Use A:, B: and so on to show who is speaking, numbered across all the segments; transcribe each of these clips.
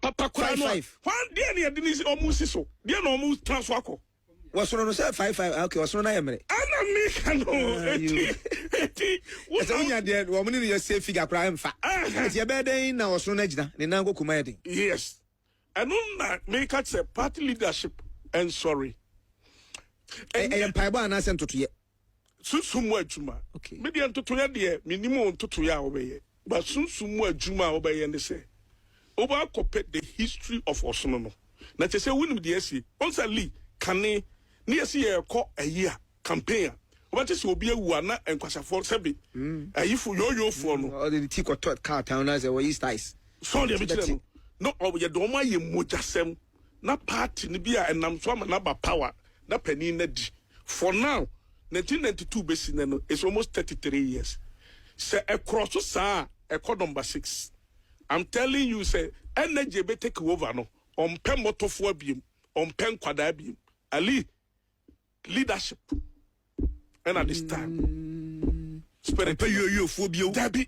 A: papa koraa no a,
B: 5'5".
A: Hwan deɛ na yɛde ne si ɔmo si so? Deɛ na ɔmo tena so akɔ?
B: Wɔsono no sɛ 5'5, ah, okay, ɔsono no ayɛ mmerɛ.
A: Ɛna meka no,
B: Ah,
A: eti
B: you.
A: eti
B: Ɛsɛ wonya deɛ wɔn ne no yɛ same figure koraa ɛmfa. Ɛti ɛbɛyɛ dɛn na ɔsono no agyina ne nan koko mu ayɛ den?
A: Yes, ɛno na meka sɛ party leadership ɛnsɔre.
B: Ɛyɛ mpaebɔ anaasɛ ntotoyɛ?
A: Sunsum mu adwuma. Me deɛ, ntotoyɛ deɛ, menim o ntotoyɛ a wobɛyɛ, but sunsum mu adwuma a wobɛyɛ ne sɛ wobɛakɔpɛ the history of ɔsono no, na kyɛ sɛ wonim deɛ asie. Ɔn sɛ lee kane ne yɛsi yɛrekɔ ayi a campaign a, wobɛte sɛ obi awu a, na nkwasafoɔ sɛbe ayifo yoyofoɔ no
B: Ɔde ne ti kɔtɔ car town na sɛ wɔyi styles.
A: Sɔn deɛ mekyerɛ no na yɛde ɔmo ayɛ mogyasɛm na party no bi a ɛnam so ama n'aba power na panin na di. For now, 1992 bɛsi nɛ no, it's almost 33 years. Sɛ ɛkorɔ so saa a, ɛkɔ number 6. I'm telling you sɛ energy bɛ take over no, ɔmpɛ mmɔtɔfoɔ biem, ɔmpɛ nkwadaa biem. Ali leadership ɛna this time spirit.
B: Ɔmpɛ yoyofoɔ bio.
A: Dabi.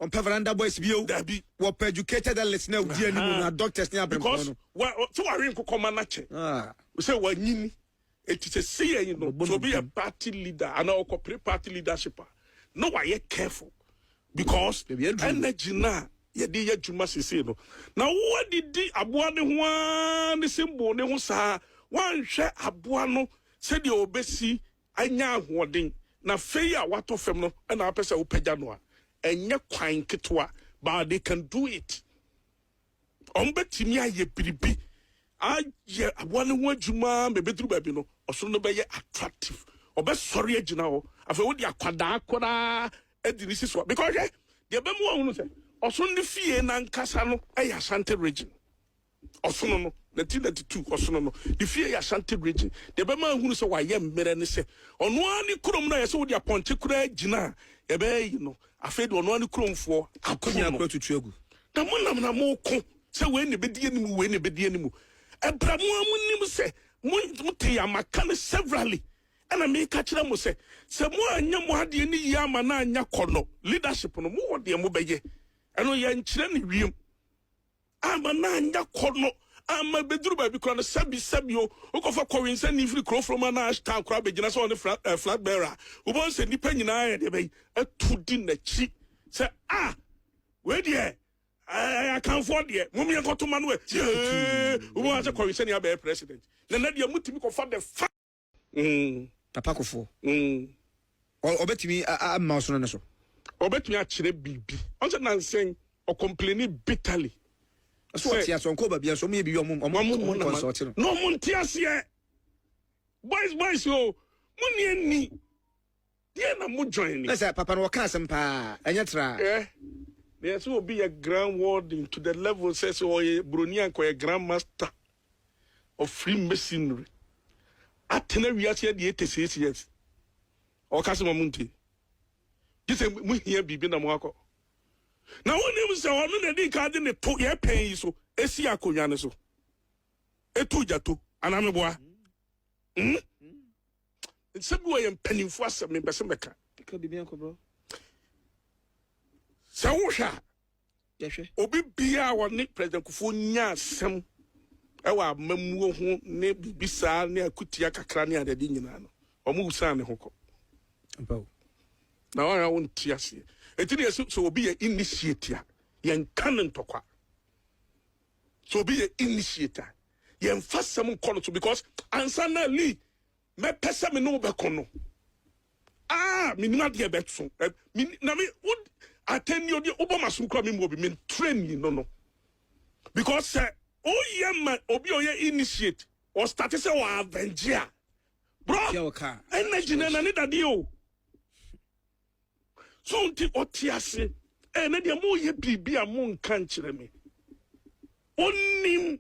B: Ɔmpɛ veranda boys bio.
A: Dabi.
B: Wɔpɛ educated elites na odi anim na doctors ne abirempɔn
A: because
B: no.
A: Wa sɛ ware nkokɔma no kyɛ
B: Ah.
A: sɛ wanyini, eti sɛ si yɛn no
B: Ɔbɔ
A: so obi
B: no.
A: yɛ party leader anaa ɔkɔpere party leadership a, na wayɛ careful because
B: Baabi aduru.
A: energy na yɛde yɛ adwuma sese no na wɔdidi aboa ne ho ara ne symbol ne ho saa, wanhwɛ aboa no sɛdeɛ ɔbɛsi anya ahoɔden na fei a watɔ fam no, ɛna apɛ sɛ wopagya no a, ɛnyɛ kwan ketewa, but they can do it. Ɔmo bɛtumi ayɛ biribi ayɛ aboa ne ho adwuma ma ebɛduru baabi no, ɔsoro no bɛyɛ attractive, ɔbɛsɔre agyina hɔ. Afei wode akwadaa koraa adi ne si so a, because hwɛ deɛ ɛbɛmu ahunu sɛ ɔsono ne fie nankasa no ɛyɛ Ashanti Region. Ɔsono no 1992, ɔsono no ne fie yɛ Ashanti Region. Deɛ ɛbɛma ahunu sɛ wayɛ mmerɛ ne sɛ ɔno ara ne kurom no a yɛsɛ wode apɔnkye koraa gyina a yɛbɛyɛ yi no, afei de ɔno ara ne kuromfoɔ apo
B: Akonnwa
A: no.
B: kora tutu agu.
A: Na monam na moko sɛ wei ne bɛdi anim, wei ne bɛdi anim. Ɛbra mo a monim sɛ mote amaka no severally, ɛna meka kyerɛ mo sɛ moanyɛ mo adeɛ ne yie ama no anya kɔ no, leadership no mowɔ deɛ mobɛyɛ, ɛno yɛnkyerɛ ne wiem ama no anya kɔ no ama bɛduru baabi kora no. Sɛbi sɛbi o, wokɔfa kɔwensɛ ne firi kuro from ana ashtown koraa bɛgyina sɛ ɔne flag bearer a, wobɛhu sɛ nnipa nyinaa yɛ deɛ bɛyi atu di n'akyi sɛ a wei deɛ ɛɛ akanfoɔ deɛ mom yɛn kɔto ma no ɛ yee. Wobɛhu sɛ kɔwensɛ ne abɛyɛ president na nɛ deɛ motumi kɔfa the fa.
B: Papa Kofoɔ. Ɔbɛtumi ama ɔsono no so.
A: Ɔbɛtumi akyerɛ biribi. Ɔn sɛ nansɛn ɔcomplaini bitterly.
B: Ɔso ɔte ase, ɔnkɔ baabi a so ɔmo yɛ biribi, ɔmo
A: ɔmo
B: ɔmo
A: mu na
B: consult no.
A: Na ɔmo nte aseɛ. Boys boys o, mo ni ani deɛ na mo join ni.
B: Na sɛ papa no wɔka asɛm paa, ɛnyɛ tra.
A: Ɛ na yɛ sɛ obi yɛ grand warden to the level sɛ ɔyɛ buroni anka ɔyɛ grand master of Freemasonry, atena wiase deɛ 86 years, ɔka sɛ ma mo ntie gye sɛ mo hia biribi na mo akɔ na wonim sɛ ɔno na ɛdi ka de ne to yɛ pɛn yi so esi akonnwa no so etu gyato anameboa. Nsɛm bi wɔ yɛ mpanimfoɔ asɛm, mepɛ sɛ mɛka.
B: Ka biribi ankɔ bro.
A: Sɛ wohwɛ a,
B: Yɛhwɛ.
A: obi biara a wɔne President Kufuor nya asɛm ɛwɔ amammuo ho ne biribi saa ne akutia kakra ne adade nyinaa no, ɔmo wusan ne ho kɔ.
B: Mpa o.
A: Na wɔn a wɔnte aseɛ eti ne yɛsɛ sɛ obi yɛ initiate a, yɛnka ne ntɔkwa. Sɛ obi yɛ initiate a, yɛnfa sɛm nkɔ no so, because ansa na lee mɛpɛ sɛ me ne wo bɛkɔ no, aa menim adeɛ bɛso. Na me wo atɛnni odi wobɔ ma so kora me mu obi me train no because sɛ woyɛ ma obi a ɔyɛ initiate, ɔstart sɛ wɔ avenge a, bro,
B: Tia wɔ kaa.
A: Energy na nane dadeɛ o so nti ɔte ase. Ɛnɛ deɛ moyɛ biribi a monka nkyerɛ me. Onim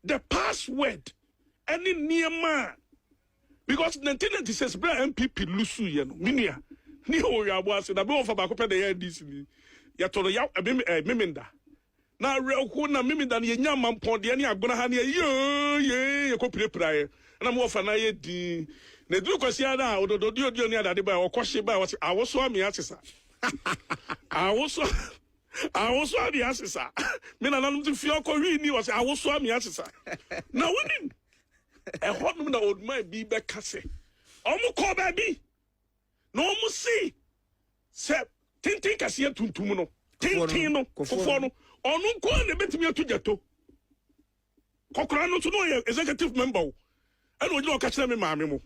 A: the password ɛne nneɛma a, because 1996 bere a NPP lose yɛ no, menua ne yɛ wɔ wiabo ase na bɛwɔ fa baako pɛ na ɛyɛ NDC ni yɛtɔ no yaw memenda na awerɛho na memenda no yɛnya mampɔndeɛ ne agona ha ne yɛ yɛkɔ pirapiraeɛ ɛna mewɔfa no ayɛ din na ɛduru kwasia no a ɔdɔdɔdeodio ne adade ba ɔkɔhye ba, wɔse awoso ame asesa awoso. Awoso ame asesa. Me nananom te fie ɔkɔ hwii ni ɔsɛ awoso ame asesa. Na wonim ɛhɔnom na old man bi bɛka sɛ ɔmo kɔ baabi na ɔmo se sɛ tenten kɛseɛ tuntum no tenten no kofoɔ no ɔno nko ara na ebetumi ato gyato. Kɔkora no nso na ɔyɛ executive member o. Ɛna ogyina ɔka kyerɛ me maame mo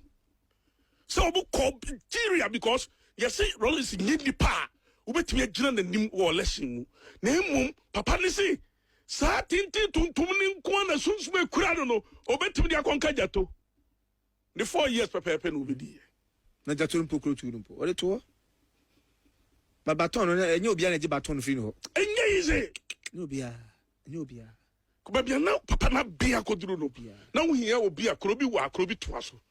A: sɛ ɔmo kɔ Nigeria because yɛse Rawlings nyɛ nipa a wobɛtumi agyina n'anim wɔ election mu, na mmom papa ne se saa tenten tuntum ne nko ara na sunsum ekura no no obɛtumi de akɔnka gyato. Ne 4 years pɛpɛɛpɛ na obɛdi yɛ.
B: Na gyato no mpo kuro tu no mpo ɔde to hɔ ba baton no, ɛnyɛ obiara na ɛgye baton no firi ne hɔ.
A: Ɛnyɛ easy.
B: Ɛnyɛ obiara, ɛnyɛ obiara.
A: Baabi a na papa na bea akɔduru no na wohia obi a kuro bi wɔ a kuro bi toa so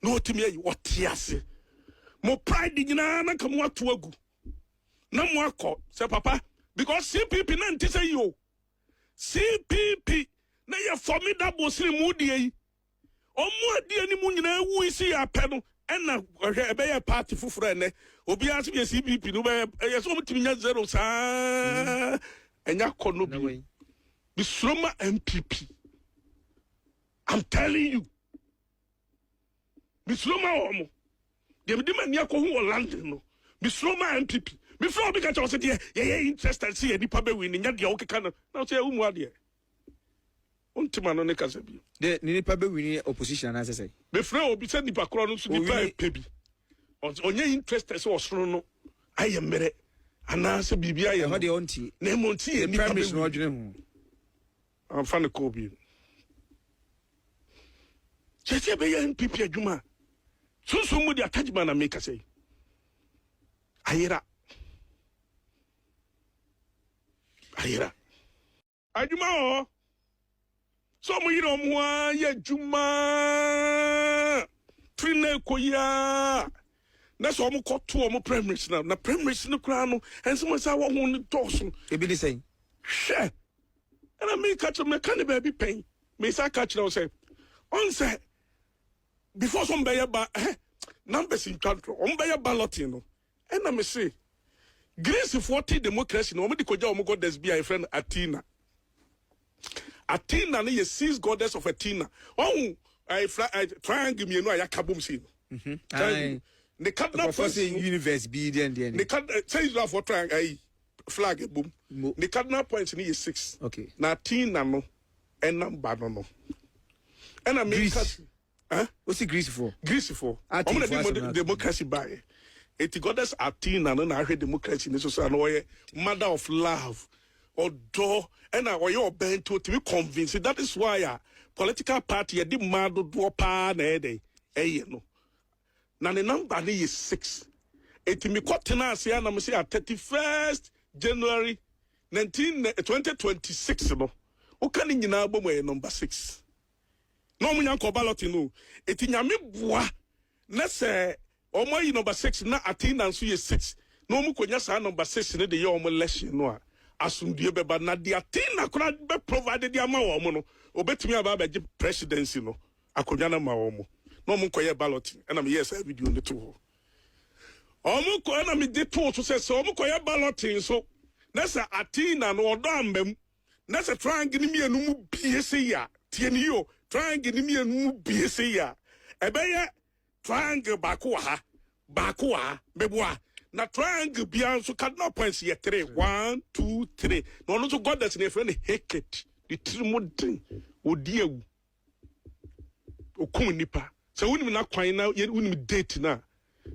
A: na ɔtumi ayi ɔte ase. Mo pride nyinaa na ka mo ato agu na mo akɔ sɛ papa, because CPP na nte sɛ yi o. CPP na yɛ formidable sene mu deɛ yi. Ɔmo adi anim nyinaa wu si yɛ apɛ no ɛna ɔhwɛ ɛbɛyɛ party foforɔ. Ɛnɛ obiara sɛ yɛ CPP no bɛyɛ ɛyɛ sɛ ɔmo tumi nya zero saa, ɛnya kɔ no bi. Mesuro ma NPP, I'm telling you, mesuro ma wɔn. Deɛ mede m'ani akɔhu wɔ London no, mesuro ma NPP. Mefrɛ obi ka kyerɛ wo sɛ deɛ yɛyɛ interested sɛ yɛ nipa bɛwi ne nya deɛ wokeka no na wo sɛ yɛwo mu adeɛ wontem ano ne kasa bio.
B: De ne nipa bɛwini opposition anaasɛ sɛ
A: Mefrɛ obi sɛ nipa korɔ no nso nipa ɛpɛ bi. Ɔnyɛ interested sɛ ɔsono no ayɛ mmerɛ anaasɛ biribi ayɛ
B: ɛhɔ
A: no
B: deɛ ɔntie.
A: Na mmom nti yɛ
B: ne
A: nipa
B: primaries na
A: bɛwi.
B: Ɔdwene ho.
A: Amfa ne kɔɔ bio. Kyerɛ sɛ ɛbɛyɛ NPP adwuma a sunsun mu de atagyima na meka sɛ ayera ayera adwuma wɔ hɔ sɛ ɔmo yere ɔmo ho ara yɛ adwuma tiri na ɛkɔ yi ara na sɛ ɔmo kɔto ɔmo primaries na primaries no koraa no, ɛnsɛm sɛ awɔ ho no dɔɔso.
B: Ebi ne sɛn?
A: Hwɛ, ɛna meka kyerɛ, meka ne baabi pɛn, mesa ka kyerɛ wo sɛ ɔn sɛ before sɛ ɔmbɛyɛ ba numbers ntwa ntorɔ, ɔmbɛyɛ balloting no, ɛna me se Greecefoɔ te democracy no, ɔmde kɔgya ɔmo goddess bi a yɛfrɛ no Athena. Athena no yɛ six goddess of Athena. Ɔhu triangle mmienu a yɛaka bom sei no, triangle ne cardinal
B: nkurɔfoɔ
A: points
B: sɛ
A: no
B: universe bi deɛ deɛ
A: ne card sɛ Israelfoɔ triangle ayi flag bom.
B: Mo.
A: Ne cardinal points no yɛ six. Na Athena no ɛnam ba no ɛna meka
B: Greece.
A: Eh?
B: Wosi Greecefoɔ?
A: Greecefoɔ.
B: Athene
A: ɔmo na
B: foɔ
A: de
B: asɛm no ate.
A: democracy baeɛ. Eti goddess Athena no na ahwɛ democracy ne so so na ɔyɛ mother of love, ɔdɔ, ɛna ɔyɛ ɔbɛn nti otumi convince. That is why a political party yɛde mmaa dodoɔ paa na ɛyɛ dɛ ɛyɛ no na ne number ne yɛ six. Eti mi kɔ tena ase anam sɛ a 31st January 2026 no, woka ne nyinaa bɔ mu, ɛyɛ number six na ɔmo nya nkɔ ballot no. Eti Nyame boa na sɛ ɔmo ayi number six na Athena nso yɛ six na ɔmo konya saa number six no de yɛ ɔmo election no a, asomdue bɛba. Na de Athena koraa bɛ provide de ama wɔn no, obetumi aba abɛgye presidency no akonnwa no ma wɔn na ɔmo nkɔyɛ ballot. Ɛna meyɛ saa video no to hɔ. Ɔmo kɔ ɛna mede too so sɛ ɔmo kɔyɛ balloting so na sɛ Athena no ɔdɔ amba mu na sɛ triangle no mmienu mu bie se yi a, tie ne yi o, triangle no mmienu mu bie se yi a, ɛbɛyɛ triangle baako wɔ ha, baako wɔ ha bɛboa. Na triangle biara nso cardinal points yɛ three, one, two, three. Na ɔno nso goddess no yɛfrɛ no Hecate. Ne tiri mu den, odi awu, okum nipa. Sɛ wonim n'akwan na wonim date no a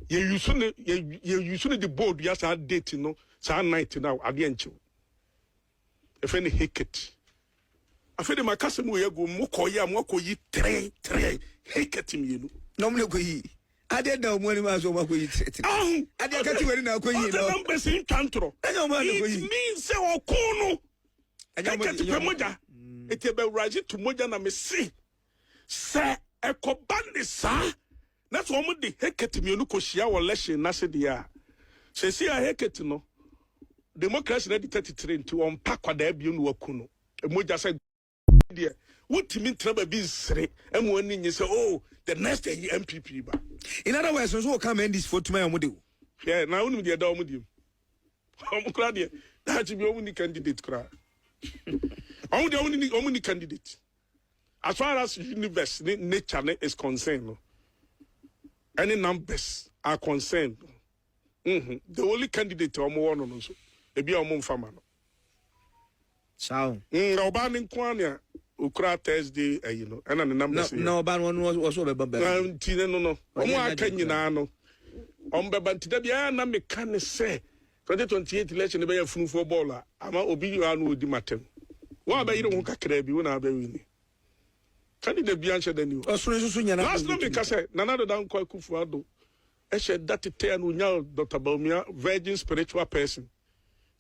A: yɛyusu ne yɛyusu ne de bɔɔl dua saa date no, saa night no a adeɛ nkyew. Yɛfrɛ no Hecate. Afei de maka sɛ mu yɛ gu mo kɔ yi a mo akɔ yi three three Hecate mmienu.
B: Na ɔmo na kɔ yi adeɛ da ɔmo anim a so ɔmo akɔ yi tiri tiri.
A: Ahu.
B: Adeɛ kati wɛri na akɔ yi
A: ɔsɛ
B: no.
A: Numbers ntwa ntorɔ.
B: Ɛnyɛ ɔmo a na kɔ yi.
A: It means sɛ ɔko no
B: Ɛnyɛ ɔmo.
A: Hecate pɛ mogya, eti ɛbɛwuragye to mogya. Na mese sɛ ɛkɔba ne saa na sɛ wɔn de Hecate mmienu kɔhyia wɔ election n'ase deɛ a, sɛsi a Hecate no democracy na di 33 nti wɔn mpa kwadaa bio na waku no mogya sɛ deɛ wotumi ntena baabi nsere ɛmu ani nye sɛ, oh, the next ɛyi NPP ba.
B: In other words nso wɔka ma NDC fo tuma yɛ ɔmo de o.
A: Hwɛ, na wonim deɛ ɛda wɔn diem, wɔn kora deɛ. Daakye bi ɔmo ni candidate koraa. Ɔmo deɛ, ɔmo ni candidate as far as universe ne nature ne is concerned no, any numbers are concerned no. The only candidate a ɔmo wɔ no nso, ebi a ɔmo nfa ma no.
B: Saa o.
A: Ɔbaa ne nko ara nea okura Thursday ɛyi no, ɛna ne
B: Na
A: numbers yɛ.
B: Na ɔbaa no, ɔno wɔ so ɔbɛba
A: Na
B: bɛrɛ.
A: nti ne no,
B: Ɔnyɛ
A: ɔmo aka
B: n'adwene.
A: nyinaa no, ɔmo bɛba. Nti da biara na meka ne sɛ 2028 election bɛyɛ funufoɔ bɔɔl a ama obi yi a no odi matam wɔn a bɛyere ho kakra bi wɔn a bɛwi ni candidate bi anhyɛ da ni o.
B: Ɔsoro nso so nyana.
A: Last na meka sɛ Nana Addo Dankwa Akufo Addo ɛhyɛ da tete a no onya Dr Bawumia, virgin spiritual person,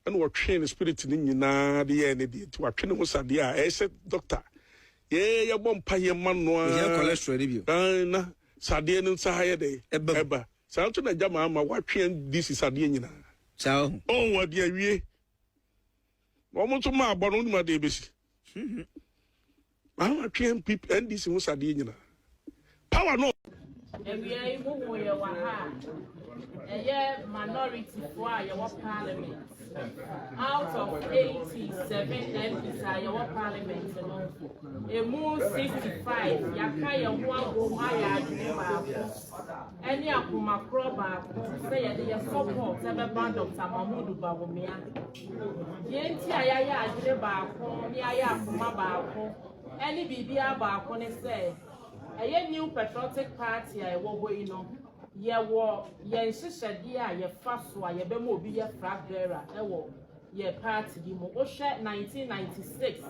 A: ɛna wɔtwe ne spirit ne nyinaa de yɛɛ ne deɛ, nti watwe ne ho sadeɛ a ɛyɛ sɛ doctor yɛɛ yɛbɔ mpa yɛ ma no
B: Ohia
A: a
B: cholesterol ni bio.
A: Ah, na sadeɛ no nsa ha yɛ dɛ.
B: Ɛba mu.
A: Ɛba saa nso na gya maa ma watwe NDC sadeɛ nyinaa.
B: Saa o.
A: Ɔn wɔde awie, wɔn nso maa bɔ no, onim adeɛ bɛsi maa watwe NPP, NDC ho sadeɛ nyinaa power no.
C: Awia yi muhu yɛ wɔ ha a, ɛyɛ minority foɔ a yɛwɔ parliament. Out of 87 MPs a yɛwɔ parliament no, emu 65 yɛaka yɛn ho abom ayɛ adwene baako ɛne akomakorɔ baako sɛ yɛde yɛ support ɛbɛba Dr Mahmood Bawumia. Deɛ nti a yɛayɛ adwene baako ne yɛayɛ akoma baako ɛne biribiara baako ne sɛ ɛyɛ New Patriotic Party a ɛwɔ hɔ yi no, yɛwɔ yɛn nhyehyɛdeɛ a yɛfa so a yɛbɛma obi yɛ flag bearer ɛwɔ yɛ party yi mu. Wohwɛ 1996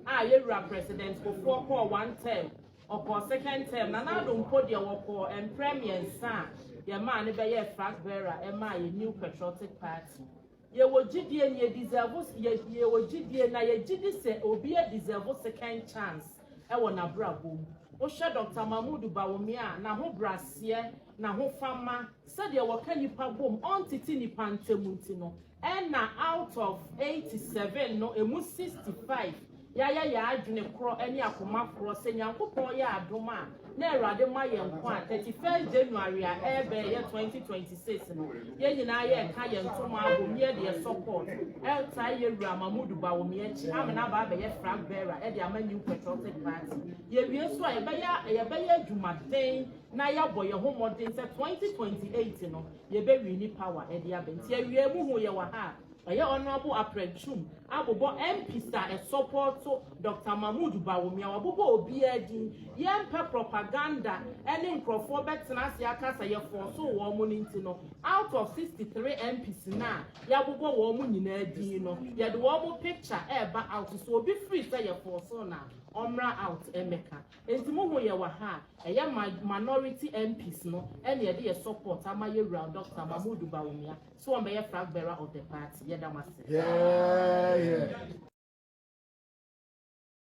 C: a yɛwura President Kufuor kɔɔ one term, ɔkɔɔ second term. Nana Addo mpo deɛ, wɔkɔɔ mprɛ 3 a yɛmaa ne bɛyɛ flag bearer ɛmaa yɛ New Patriotic Party. Yɛwɔ gyidie ne yɛ deserve, yɛwɔ gyidie na yɛgyidi sɛ obi yɛ deserve second chance ɛwɔ n'abrabɔ mu. Wohwɛ Dr Mahmood Bawumia a, n'ahobraseɛ, n'ahofama, sɛdeɛ wɔka nipa bom, ɔntete nipa ntɛm, nti no ɛna out of 87 no, emu 65 yɛayɛ yɛ adwene korɔ ne akoma korɔ sɛ Nyankopɔn yɛ adom a na Awurade ma yɛn ko a, 31 January a ɛrebɛn yɛ 2026 no, yɛn nyinaa yɛreka yɛn ntoma abom, yɛde yɛ support ɛtaa yɛ wura Mahmood Bawumia akyi amena aba abɛyɛ flag bearer ɛde ama New Patriotic Party. Yɛwie nso a, yɛbɛyɛ adwumaden na yɛabɔ yɛn ho mmɔden sɛ 2028 no yɛbɛwi ni power ɛde aba. Nti awie mu hu yɛ wɔ ha a, ɛyɛ Honourable Aprɛtwum abobɔ MPs a ɛsupport Dr Mahmood Bawumia. Wabobɔ obiara din. Yɛmpɛ propaganda ɛne nkurɔfoɔ bɛtena ase aka sɛ yɛfɔɔso wɔn mo no. Nti no, out of 63 MPs na yɛabobɔ wɔn mo nyinaa din no, yɛde wɔn mo picture ɛɛba out so obi firi sɛ yɛfɔɔso na ɔmmra out ɛmɛka. Nti mo hu yɛ wɔ ha a, ɛyɛ minority MPs no ɛna yɛde yɛ support ama yɛwura Dr Mahmood Bawumia so wɔn bɛyɛ flag bearer of the party. Yɛda mo ase.
D: Yeah.